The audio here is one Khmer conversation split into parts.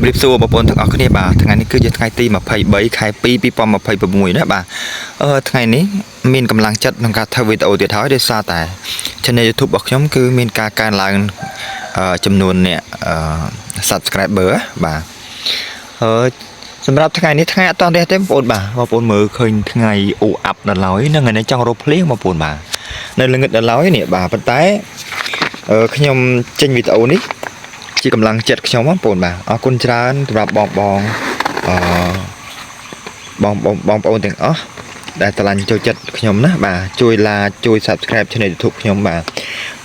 រាបសួរបងប្អូនទាំងអស់គ្នាបាទថ្ងៃនេះគឺជាថ្ងៃទី23ខែ2 2026ណាបាទថ្ងៃនេះមានកម្លាំងចិត្តក្នុងការធ្វើវីដេអូទៀតហើយដោយសារតែ Channel YouTube របស់ខ្ញុំគឺមានការកើនឡើងចំនួនអ្នកsubscriber បាទអឺសម្រាប់ថ្ងៃនេះថ្ងៃអត់តរះទេបងប្អូនបាទបងប្អូនមើលឃើញថ្ងៃអូអាប់ដល់ហើយហ្នឹងថ្ងៃនេះចង់រកភ្លៀងបងប្អូនបាទនៅល្ងឹតដល់ហើយនេះបាទប៉ុន្តែខ្ញុំចេញវីដេអូនេះ ជាកម្លាំងចិត្តខ្ញុំបងប្អូនបាទអរគុណច្រើនសម្រាប់បងបងអឺបងបងបងប្អូនទាំងអស់ដែលស្រឡាញ់ចូលចិត្តខ្ញុំណាបាទជួយ like ជួយ Subscribe Channel YouTube ខ្ញុំបាទ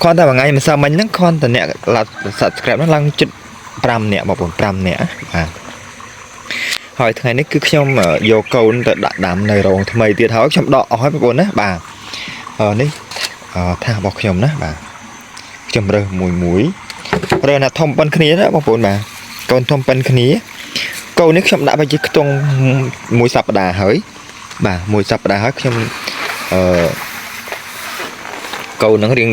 គ្រាន់តែមួយថ្ងៃម្សិលមិញហ្នឹងគ្រាន់តែអ្នក Subscribe ហ្នឹងឡើងជិត5នាក់បងប្អូន5នាក់បាទហើយថ្ងៃនេះគឺខ្ញុំយកកូនទៅដាក់ដាំនៅរោងថ្មីទៀតហើយខ្ញុំដកអស់ហើយបងប្អូនណាបាទនេះថាសរបស់ខ្ញុំណាបាទខ្ញុំរើសមួយមួយ រើណាធំប៉ុនគ្នាណាបងប្អូនបាទកូនធំប៉ុនគ្នាកូននេះខ្ញុំដាក់ไปជាខ្ទង់មួយសប្តាហ៍ហើយបាទមួយសប្តាហ៍ហើយខ្ញុំអឺកូនហ្នឹងរៀង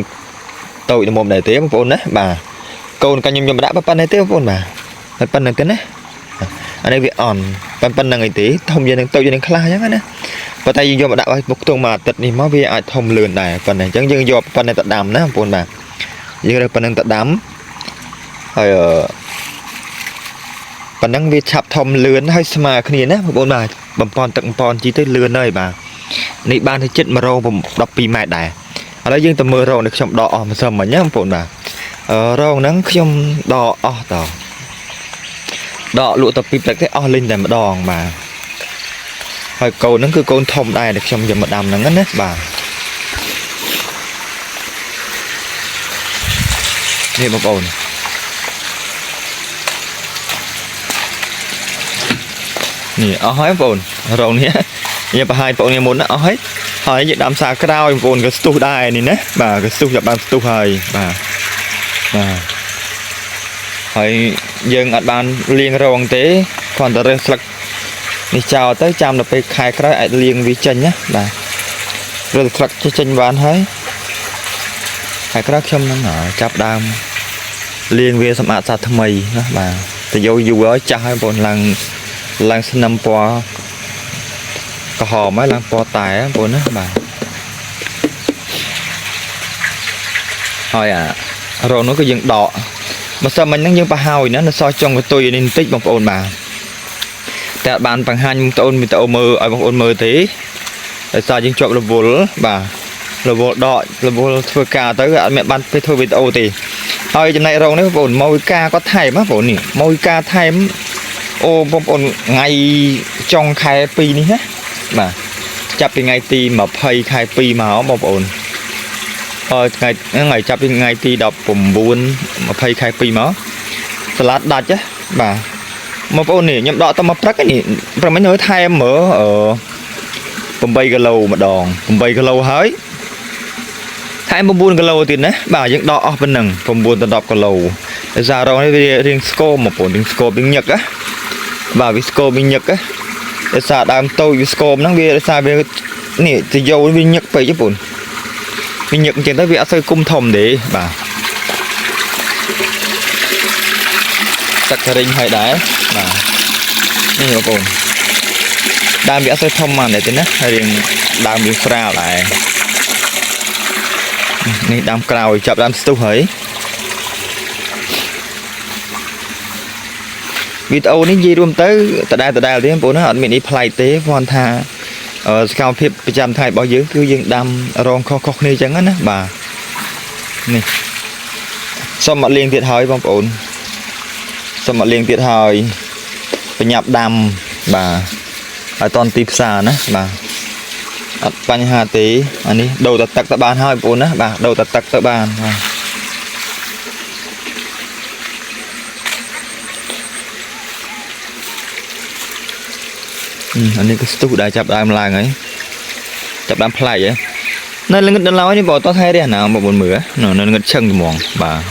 តូចល្មមដែរទេបងប្អូនណាបាទកូនក៏ខ្ញុំដាក់ប៉ុណ្ណេះទេបងប្អូនបាទតែប៉ុណ្្នឹងទេណាអានេះវាអន់ប៉ុណ្្នឹងអីទេធំជាងនឹងតូចជាងនឹងខ្លះអញ្ចឹងណាប៉ុន្តែយើងយកមកដាក់ឲ្យពុកខ្ទង់មួយអាទិត្យនេះមកវាអាចធំលឿនដែរប៉ុណ្ណេះអញ្ចឹងយើងយកប៉ុណ្ណេះទៅដាំណាបងប្អូនបាទយើងរើសប៉ុណ្្នឹងទៅដាំហើយប៉ុណ្ណឹងវាឆាប់ធំលឿនហើយស្មើគ្នាណាបងប្អូនបាទបំពន់ទឹកបំពន់ជីទៅលឿនហើយបាទនេះបានទៅចិត្ត112ម៉ែត្រដែរឥឡូវយើងទៅមើលរោងនេះខ្ញុំដកអស់ម្សិលមិញណាបងប្អូនបាទរោងហ្នឹងខ្ញុំដកអស់តដកលក់ទៅពីព្រឹកទេអស់លេងតែម្ដងបាទហើយកូនហ្នឹងគឺកូនធំដែរដែលខ្ញុំយកមកដាំហ្នឹងណាបាទនេះបងប្អូននេះអស់ហើយបងប្អូនរោងនេះខ្ញុំបង្ហាញបងប្អូននេះមុនណាអស់ហើយហើយយើងដាំសាក្រោយបងប្អូនក៏ស្ទុះដែរនេះណាបាទក៏ស្ទុះចាប់បានស្ទុះហើយបាទបាទហើយយើងអត់បានលាងរងទេគ្រាន់តែរើសស្លឹកនេះចោលទៅចាំដល់ពេលខែក្រោយអាចលាងវាចេញណាបាទរើសស្លឹកចេញបានហើយខែក្រោយខ្ញុំនឹងចាប់ដើមលាងវាសម្អាតសាថ្មីណាបាទទៅយកយូរហើយចាស់ហើយបងប្អូនឡើងឡើងស្នឹមពណ៌ក្រហមហើយឡើងពណ៌តែបងប្អូនណាបាទហើយអារងនោះគឺយើងដកម្សិលមិញហ្នឹងយើងប្រហើយណានៅសល់ចុងកតុយនេះបន្តិចបងប្អូនបាទតែអត់បានបង្ហាញបងប្អូនវីដេអូមើលឲ្យបងប្អូនមើលទេដោយសារយើងជាប់រវល់បាទរវល់ដករវល់ធ្វើការទៅអត់មានបានពេលធ្វើវីដេអូទេហើយចំណែករងនេះបងប្អូនមកវិការគាត់ថែមណាបងប្អូននេះមកវិការថែមអូបងប្អូនថ្ងៃចុងខែ2នេះណាបាទចាប់ពីថ្ងៃទី20ខែ2មកបងប្អូនហើយថ្ងៃហ្នឹងហើយចាប់ពីថ្ងៃទី19 20ខែ2មកសាឡាត់ដាច់ណាបាទបងប្អូននេះខ្ញុំដកទៅមកព្រឹកនេះព្រឹកមិញនៅថែមមើល8គីឡូម្ដង8គីឡូហើយថែម9គីឡូទៀតណាបាទយើងដកអស់ប៉ុណ្ណឹង9ដល់10គីឡូដោយសាររងនេះវារៀងស្គមបងប្អូនរៀងស្គមរៀងញឹកណាបាទវាស្គមវាញឹកណាដោយសារដើមតូចវាស្គមហ្នឹងវាដោយសារវានេះទៅយោវាញឹកពេកទេបងប្អូនវាញឹកអញ្ចឹងទៅវាអត់សូវគុំធំទេបាទទឹករិញហើយដែរបាទនេះបងប្អូនដើមវាអត់សូវធំមកទេណារៀងដើមវាស្រាលដែរនេះដើមក្រោយចាប់ដើមស្ទុះហើយវីដេអូនេះនិយាយរួមទៅដដែលដដែលទេបងប្អូនណាអត់មានអីប្លែកទេគ្រាន់ថាសកម្មភាពប្រចាំថ្ងៃរបស់យើងគឺយើងដាំរងខុសៗគ្នាអញ្ចឹងណាបាទនេះសុំមកលាងទៀតហើយបងប្អូនសុំមកលាងទៀតហើយបញ្ញាប់ដាំបាទឲ្យតន់ទីផ្សារណាបាទអត់បញ្ហាទេអានេះដូរតែទឹកទៅបានហើយបងប្អូនណាបាទដូរតែទឹកទៅបានបាទអានេះក៏ស្ទុះដែរចាប់ដើមឡើងហើយចាប់ដើមប្លែកហ៎នៅល្ងឹតដល់ហើយនេះបើអត់តថែរះណាបងប្អូនមើលនៅល្ងឹតឈឹងហ្មងបាទ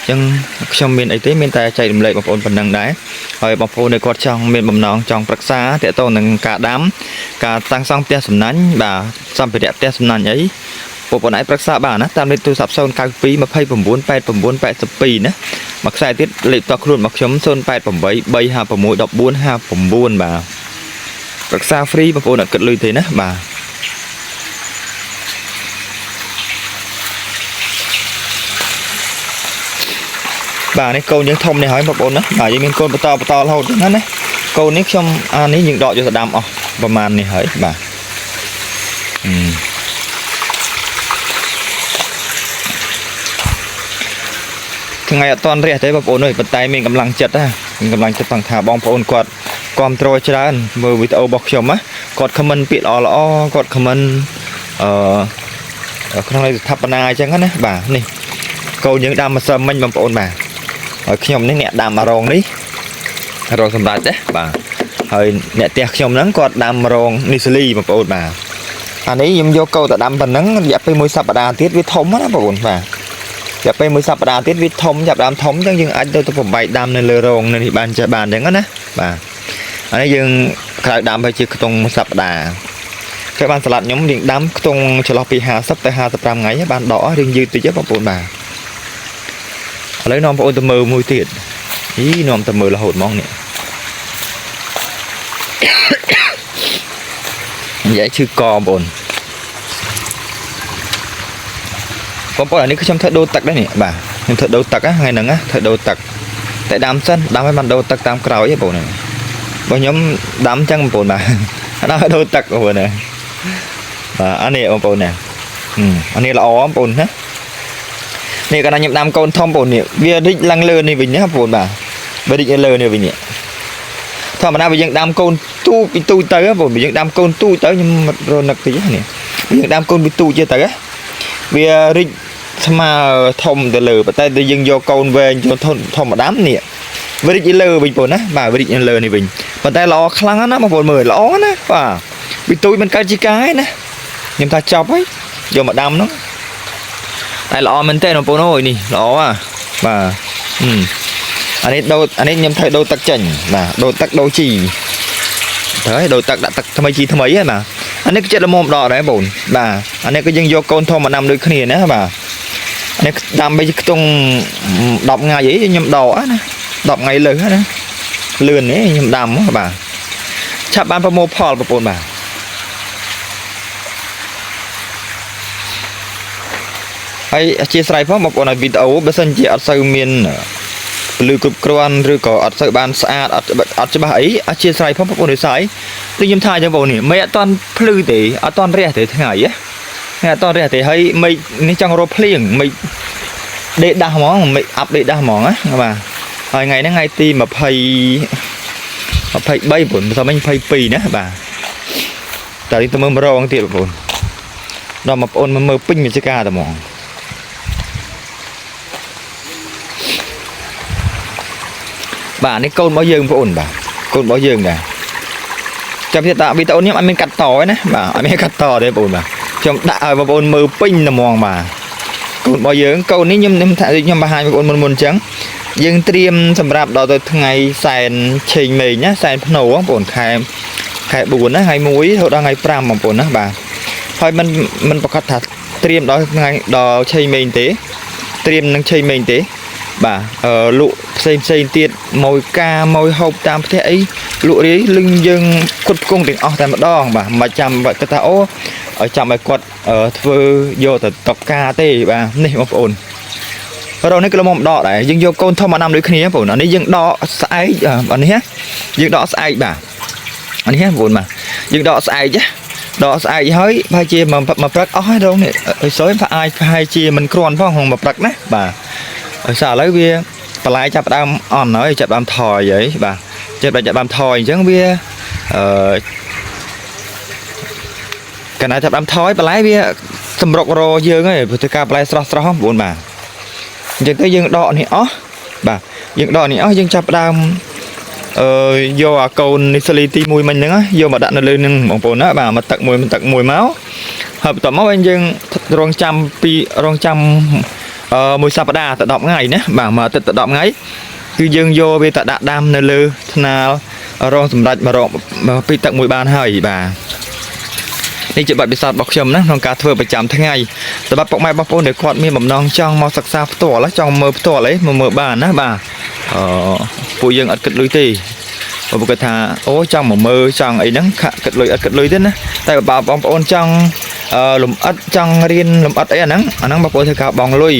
អញ្ចឹងខ្ញុំមានអីទេមានតែចែករំលែកបងប្អូនប៉ុណ្ណឹងដែរហើយបងប្អូនដែលគាត់ចង់មានបំណងចង់ប្រឹក្សាទាក់ទងនឹងការដាំការតាំងសង់ផ្ទះសំណាញ់បាទសម្ភារៈផ្ទះសំណាញ់អី បងប្អូនអាចប្រឹក្សាបានណាតាមលេខទូរស័ព្ទ092 29 89 82ណាមួយខ្សែទៀតលេខតខ្លួនរបស់ខ្ញុំ088 356 1459បាទប្រឹក្សា free បងប្អូនអត់គិតលុយទេណាបាទបាទនេះកូនយើងធំនេះហើយបងប្អូនណាបាទយើងមានកូនបន្តបន្តរហូតហ្នឹងណាកូននេះខ្ញុំអានេះយើងដកយកទៅដាំអស់ប្រហែលនេះហើយបាទអឺថ្ងៃអត់តន់រះទេបងប្អូនអើយប៉ុន្តែមានកម្លាំងចិត្តណាមានកម្លាំងចិត្តផងថាបងប្អូនគាត់គ្រប់គ្រងច្រើនមើលវីដេអូរបស់ខ្ញុំណាគាត់ comment ពាក្យល្អល្អគាត់ comment អឺក្នុងន័យស្ថាបនាអញ្ចឹងណាបាទនេះកូនយើងដាំម្សិលមិញបងប្អូនបាទហើយខ្ញុំនេះអ្នកដាំអារងនេះរងសម្រាប់ណាបាទហើយអ្នកផ្ទះខ្ញុំហ្នឹងគាត់ដាំរងនីសលីបងប្អូនបាទអានេះខ្ញុំយកកូនទៅដាំប៉ុណ្ណឹងរយៈពេលមួយសប្តាហ៍ទៀតវាធំណាបងប្អូនបាទរយៈពេលមួយសប្តាហ៍ទៀតវាធំចាប់ដើមធំអញ្ចឹងយើងអាចទៅទៅបំបែកដាំនៅលើរងនៅនេះបានចេះបានអញ្ចឹងណាបាទអានេះយើងក្រៅដាំទៅជាខ្ទង់មួយសប្តាហ៍គេបានស្លាត់ខ្ញុំរៀងដាំខ្ទង់ចន្លោះពី50ទៅ55ថ្ងៃបានដករៀងយឺតតិចបងប្អូនបាទឥឡូវនាំបងប្អូនទៅមើលមួយទៀតអីនាំទៅមើលរហូតហ្មងនេះនិយាយឈឺកបងប្អូនបងប្អូនអានេះខ្ញុំធ្វើដូរទឹកដែរនេះបាទខ្ញុំធ្វើដូរទឹកថ្ងៃហ្នឹងណាធ្វើដូរទឹកតែដាំសិនដាំឲ្យបានដូរទឹកតាមក្រោយឯងបងប្អូនបើខ្ញុំដាំចឹងបងប្អូនបាទដាំឲ្យដូរទឹកបងប្អូនណាបាទអានេះបងប្អូនណាអានេះល្អបងប្អូនណានេះកាលណាខ្ញុំដាំកូនធំបងប្អូននេះវារីកឡើងលើនេះវិញណាបងប្អូនបាទវារីកលើនេះវិញនេះធម្មតាបើយើងដាំកូនទូពីទូទៅបងប្អូនបើយើងដាំកូនទូទៅខ្ញុំរនឹកតិចនេះយើងដាំកូនពីទូចេះទៅវារីកស្មើធំទៅលើប៉ុន្តែតែយើងយកកូនវែងចូលធំធម្មតានេះវារីកលើវិញបងប្អូនណាបាទវារីកលើនេះវិញប៉ុន្តែល្អខ្លាំងណាស់បងប្អូនមើលល្អណាបាទពីទូចមិនកើតជាកាយណាខ្ញុំថាចប់ហើយយកមកដាំហ្នឹងតែល្អមែនទេបងប្អូនអើយនេះល្អហ่ะបាទអានេះដូរអានេះខ្ញុំត្រូវដូរទឹកចេញបាទដូរទឹកដូរជីត្រូវហើយដូរទឹកដាក់ទឹកថ្មីជីថ្មីហ៎បាទអានេះគឺចិត្តល្មមដកដែរបងបាទអានេះគឺយើងយកកូនធំមកដាំដូចគ្នាណាបាទនេះដាំបីខ្ទង់10ថ្ងៃអីខ្ញុំដកណា10ថ្ងៃលើសណាលឿននេះខ្ញុំដាំបាទឆាប់បានប្រមូលផលបងប្អូនបាទហើយអធិស្ឋានផងបងប្អូនឲ្យវីដេអូបើសិនជាអត់សូវមានពលឺគ្រប់គ្រាន់ឬក៏អត់សូវបានស្អាតអត់អត់ច្បាស់អីអធិស្ឋានផងបងប្អូនរិស័យដូចខ្ញុំថាអញ្ចឹងបងប្អូននេះមេអត់ទាន់ភ្លឺទេអត់ទាន់រះទេថ្ងៃណាថ្ងៃអត់ទាន់រះទេហើយមេនេះចង់រកភ្លៀងមេដេកដាស់ហ្មងមេអាប់ដេកដាស់ហ្មងណាបាទហើយថ្ងៃហ្នឹងថ្ងៃទី20 23បងប្អូនមិនសម22ណាបាទតែនេះទៅមើលម្រងទៀតបងប្អូនដល់បងប្អូនមកមើលពេញវិជ្ជាការតែហ្មងបាទនេះកូនរបស់យើងបងប្អូនបាទកូនរបស់យើងដែរចាំទៀតតាវីដេអូនេះអត់មានកាត់តទេណាបាទអត់មានកាត់តទេបងប្អូនបាទខ្ញុំដាក់ឲ្យបងប្អូនមើលពេញតែហ្មងបាទកូនរបស់យើងកូននេះខ្ញុំថាខ្ញុំបង្ហាញបងប្អូនមុនមុនអញ្ចឹងយើងត្រៀមសម្រាប់ដល់ទៅថ្ងៃសែនឆេងមេងណាសែនភ្នោបងប្អូនខែខែ4ណាថ្ងៃ1រហូតដល់ថ្ងៃ5បងប្អូនណាបាទហើយមិនប្រកាសថាត្រៀមដល់ថ្ងៃដល់ឆេងមេងទេត្រៀមនឹងឆេងមេងទេបាទអឺលក់ផ្សេងផ្សេងទៀតមកការមកហូបតាមផ្ទះអីលក់រាយលឹងយើងគុតគង់ទាំងអស់តែម្ដងបាទមិនចាំគាត់ថាអូឲ្យចាំឲ្យគាត់ធ្វើយកទៅតកការទេបាទនេះបងប្អូនរងនេះគឺលំដកដែរយើងយកកូនធំមកដាំដូចគ្នាបងប្អូនអានេះយើងដកស្អែកអានេះណាយើងដកស្អែកបាទអានេះណាបងប្អូនបាទយើងដកស្អែកណាដកស្អែកហើយប្រហែលជាមួយព្រឹកអស់ហើយរងនេះអើយសយប្រហែលប្រហែលជាមិនគ្រាន់ផងក្នុងមួយព្រឹកណាបាទដោយសារឥឡូវវាបន្លែចាប់ដើមអន់ហើយចាប់ដើមថយហើយបាទចាប់ដើមថយអញ្ចឹងវាអឺកាលណាចាប់ដើមថយបន្លែវាសម្រុករយើងហើយព្រោះធ្វើការបន្លែស្រស់ស្រស់បងប្អូនបាទអញ្ចឹងទៅយើងដកនេះអស់បាទយើងដកនេះអស់យើងចាប់ដើមអឺយកអាកូននេះស្លីទី1មិញហ្នឹងយកមកដាក់នៅលើនឹងបងប្អូនណាបាទមកទឹកមួយមកទឹកមួយមកហើយបន្ទាប់មកយើងរងចាំពីរងចាំអឺមួយសប្តាហ៍ទៅ10ថ្ងៃណាបាទមួយអាទិត្យទៅ10ថ្ងៃគឺយើងយកវាទៅដាក់ដាំនៅលើថ្នាលរងសម្រាប់មករងពីទឹកមួយបានហើយបាទ នេះជាបទពិសោធន៍របស់ខ្ញុំណាក្នុងការធ្វើប្រចាំថ្ងៃសម្រាប់ពុកម៉ែបងប្អូនដែលគាត់មានបំណងចង់មកសិក្សាផ្ទាល់ចង់មើលផ្ទាល់អីមកមើលបានណាបាទអឺពួកយើងអត់គិតលុយទេបើគាត់ថាអូចង់មកមើលចង់អីហ្នឹងខាក់គិតលុយអត់គិតលុយទេណាតែបើបងប្អូនចង់អឺលំអិតចង់រៀនលំអិតអីអាហ្នឹងអាហ្នឹងបងប្អូនធ្វើការបង់លុយ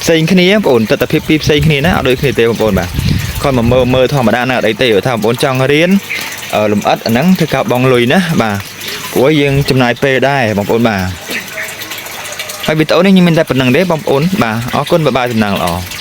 ផ្សេងគ្នាបងប្អូនទស្សនភាពពីរផ្សេងគ្នាណាអត់ដូចគ្នាទេបងប្អូនបាទគាត់មកមើលមើលធម្មតាណាអត់អីទេបើថាបងប្អូនចង់រៀនលំអិតអាហ្នឹងធ្វើការបង់លុយណាបាទព្រោះយើងចំណាយពេលដែរបងប្អូនបាទហើយវីដេអូនេះខ្ញុំមានតែប៉ុណ្្នឹងទេបងប្អូនបាទអរគុណបាយបាយសំណាងល្អ។